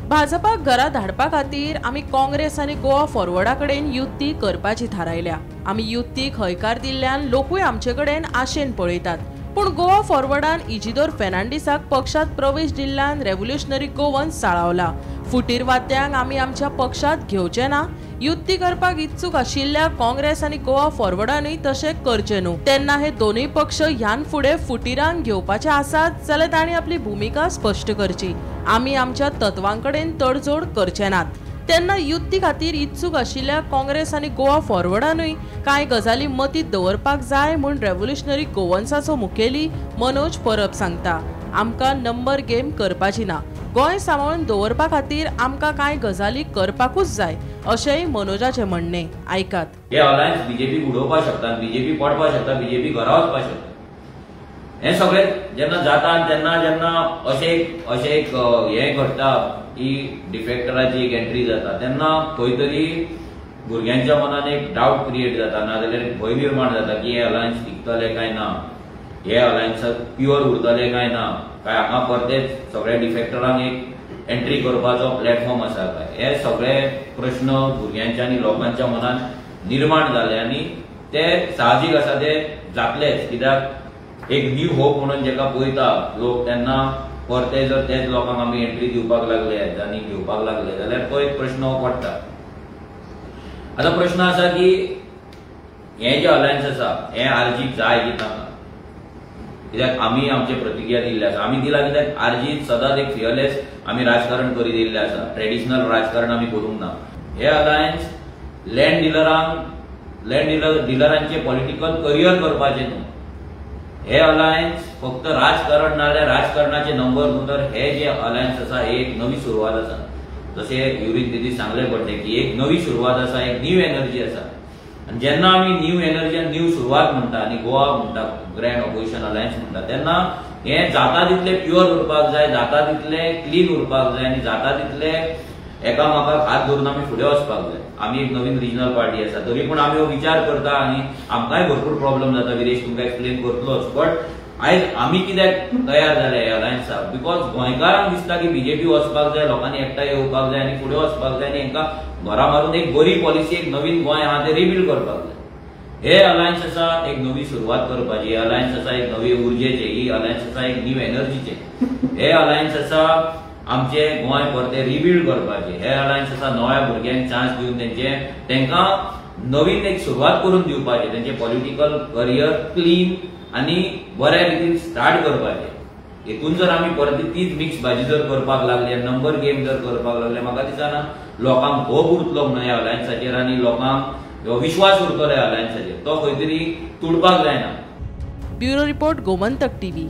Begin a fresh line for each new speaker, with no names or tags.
भाजपाक घरा धाडपा खातीर आमी काँग्रेस आनी गोवा फॉरवर्डा कडेन युती करपाची थारायल्या. आमी युतीक हयकार दिल्ल्यान लोकूय आमचे कडेन आशेन पळयतात. पूण गोवा फॉरवर्डान इजिदोर फेर्नांडीसाक पक्षात प्रवेश दिल्ल्यान रेव्होल्युशनरी गोवन साळावला. फुटीरवाद्यांक आमी आमच्या पक्षात घेवचे ना. युती करपाक इत्सूक आशिल्ल्या काँग्रेस आनी गोवा फॉरवर्डानूय तशें करचें न्हू. तेन्ना हे दोनूय पक्ष ह्यान फुडें फुटीरांक घेवपाचे आसात जाल्यार तांणी आपली भुमिका स्पश्ट करची. आमी आमच्या तत्वां कडेन तडजोड करचे नात. तेन्ना युती खातीर इत्सूक आशिल्ल्या काँग्रेस आनी गोवा फॉरवर्डानूय कांय गजाली मतींत दवरपाक जाय म्हूण रेव्होल्युशनरी गोवन्साचो मुखेली मनोज परब सांगता. आमकां नंबर गेम करपाची ना. गोंय सांबाळून दवरपा खातीर आमकां कांय गजाली करपाकूच जाय अशेंय मनोजाचें म्हणणें. आयकात.
हे अलायन्स बीजेपी उडोवपाक शकता, बीजेपी पडपाक शकता, बीजेपी घरा वचपाक शकता. हें सगळें जेन्ना जाता तेन्ना जेन्ना अशें एक हें घडटा की डिफेक्टराची एक एंट्री जाता तेन्ना खंय तरी भुरग्यांच्या मनान एक डावट क्रिएट जाता, नाजाल्यार एक भंय निर्माण जाता की हे अलायन्स टिकतले काय ना, हे अलायन्स प्युअर उरतले काय ना, काय हांगा परतेच सगळ्या डिफेक्टरांक एक एंट्री करपाचो प्लॅटफॉर्म आसा काय. हे सगळे प्रश्न भुरग्यांच्या आनी लोकांच्या मनान निर्माण जाले आनी ते साहजीक आसा, ते जातलेच. कित्याक एक न्यू होप म्हणून जेका पळयता लोक तेन्ना परते जर तेच लोकांक आमी एंट्री दिवपाक लागले आनी घेवपाक लागले जाल्यार तो एक प्रश्न पडटा. आतां प्रश्न आसा की हें जें अलायन्स आसा हें आरजीक जाय की नाका. कित्याक आमी आमचे प्रतिक्रिया दिल्ली आसा, आमी दिला कित्याक आरजी सदांच एक फियरलेस आमी राजकारण करीत येयल्लें आसा, ट्रेडिशनल राजकारण आमी करूंक ना. हे अलायन्स लँड डिलरांचे पॉलिटिकल करियर करपाचें न्हू. हे अलायन्स फक्त राजकारण नाल्यार राजकारणाचे नंबर न्हू, तर हे जे अलायन्स आसा हे एक नवी सुरवात आसा. जशें युरीन दिदी सांगलें पडलें की एक नवी सुरवात आसा, एक न्यू एनर्जी आसा. आनी जेन्ना आमी न्यू एनर्जी आनी न्यू सुरवात म्हणटा आनी गोवा म्हणटा ग्रँड ऑपोजिशन अलायन्स म्हणटा तेन्ना हें जाता तितलें प्युअर उरपाक जाय, जाता तितलें क्लीन उरपाक जाय आनी जाता तितलें एकामेकाक हात धरून आमी फुडें वचपाक जाय. आमी एक नवीन रिजनल पार्टी आसा तरी पूण आमी हो विचार करता आनी आमकांय भरपूर प्रॉब्लम जाता, विरेश तुमकां एक्सप्लेन करतलोच. बट आयज आमी कित्याक तयार जाले ह्या अलायन्साक, because गोंयकारांक दिसता की बीजेपी वचपाक जाय, लोकांनी एकठांय येवपाक जाय आनी फुडें वचपाक जाय आनी हांकां घरा मारून एक बरी पॉलिसी, एक नवीन गोंय आहा तें रिबिल्ड करपाक जाय. हे अलायन्स आसा एक नवी सुरवात करपाची, हे अलायन्स आसा एक नवी उर्जेचे, ही अलायन्स आसा एक न्यू एनर्जीचे, हे अलायन्स आसा आमचे गोंय परते रिबिल्ड करपाचे, हे अलायन्स आसा नव्या भुरग्यांक चान्स दिवन तेंकां नवीन एक सुरवात करून दिवपाचे, तेंचे पॉलिटिकल करियर क्लीन आनी बऱ्या रितीन स्टार्ट करपाचे. हेतून जर आमी परती तीच मिक्स भाजी जर करपाक लागले, नंबर गेम जर करपाक लागले, म्हाका दिसना लोकांक होप उरतलो म्हणून ह्या अलायन्साचेर आनी लोकांक विश्वास उरतलो ह्या अलायन्साचेर, तो खंय तरी तुडपाक जायना.
Bureau report, Gomantak TV.